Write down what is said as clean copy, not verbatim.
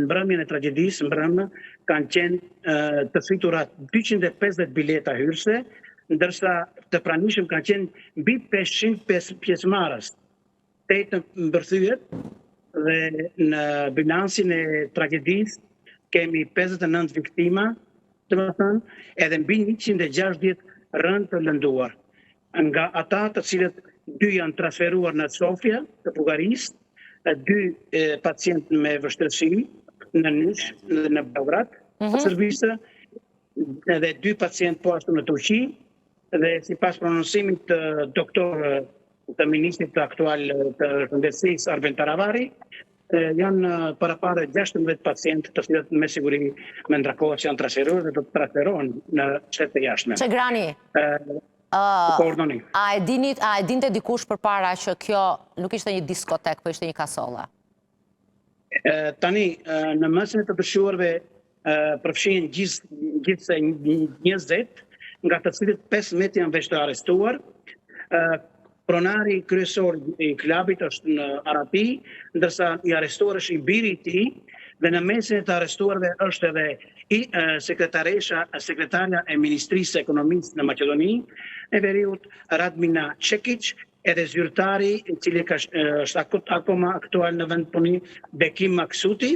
mbrëmjen e tragjedisë mbrëmë kanë qenë të shitura 250 bileta hyrëse, ndërsa të pranishëm kanë qenë mbi 500 pjesëmarrës. Tetë mbërthyet dhe në bilancin e tragjedisë kemi 59 viktima, domethënë edhe mbi 160 rëndë të lënduar. Nga ata të cilët dy janë transferuar në Sofja të Bullgarisë, dy pacientë me vështirësi në Nish dhe në Beograd të mhm. Serbisë, edhe dy pacientë po ashtu në Turqi, dhe sipas prononcimit të doktor të ministrit aktual të shëndetësisë Arben Taravari, janë paraparë 16 pacientë të cilët me siguri me ndra kohë që janë transferuar dhe do të transferohen në shtete të jashtme. Çegrani, po urdhëroni. A e dinit, a e dinte dikush përpara që kjo nuk ishte një diskotek, po ishte një kasolle? Tani, në mesin e të dyshuarve përfshihen gjithsej 20, nga të cilët 15 janë veç të arrestuar. Pronari kryesor i klabit është në arrati, ndërsa i arrestuar është i biri i tij, dhe në mesin e të arrestuarve është edhe i sekretaresha, sekretarja e Ministrisë së Ekonomisë në Maqedoni e Veriut, Radmina Çekiç, edhe zyrtari i cili ka është akoma aktual në vendpunim, Bekim Maksuti.